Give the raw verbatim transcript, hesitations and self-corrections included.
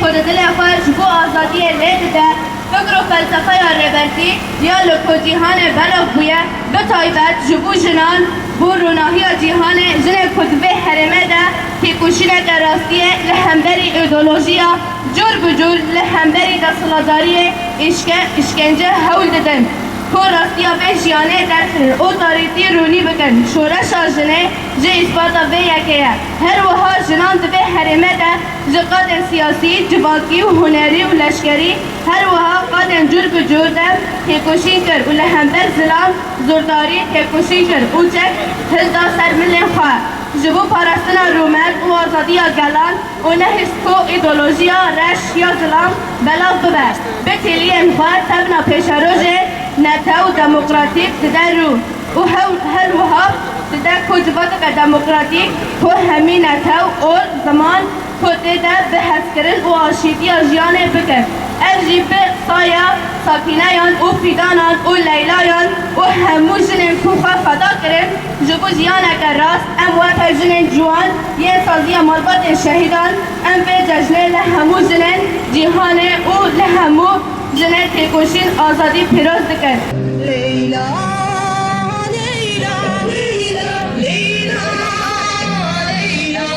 Ku di dilê xwe ji bo azadiyê lê dide, fikr û felsefeya Rêbertî ya li ku cîhanê belav bûye, bi taybet ji bo jinan, bo ronahiya cîhanê, jinên ku di vê herêmê de têkoşîneke rastiyê li hemberî îdeolojiya cûr bi cûr, li hemberî desthilatdariyê, îşke-, îşkence hewl didin ku rastiya vê jiyanê derxin û tarîtî rûnî bikin. Şoreşa jinê jî îspata vê yekê ye. Her wiha jinan di vê herêmê de ji qadên siyasî, civakî û hunerî û leşkerî, her wiha qadên cûr bi cûr de têkoşîn kir û li hember zilam, zordarî têkoşîn kir û çek hilda ser milên xwe. Ji bo parastina rûmet û azadiya gelan û nehişt ku îdeolojiya reş ya zilam belav bibe, bi kêliyên xwe tevna pêşerojê netew demokratîk dide rû û hew-, her wiha dide ku civakeke demokratîk ku hemî netew û ziman ku tê de bi hezkirin û aşîtiya jiyanê bikin. Ev jî bi saya Sakîneyan û Fîdanan û Leylayan û hemû jinên ku xwe feda kirin ji bo jiyaneke rast. Em weke jinên ciwan yên saziya malbatên şehîdan, em vê cejnê li hemû jinên cîhanê û li hemû jinên têkoşîn azadî pîroz dikin. Leyla, Leyla, Leyla, Leyla, Leyla.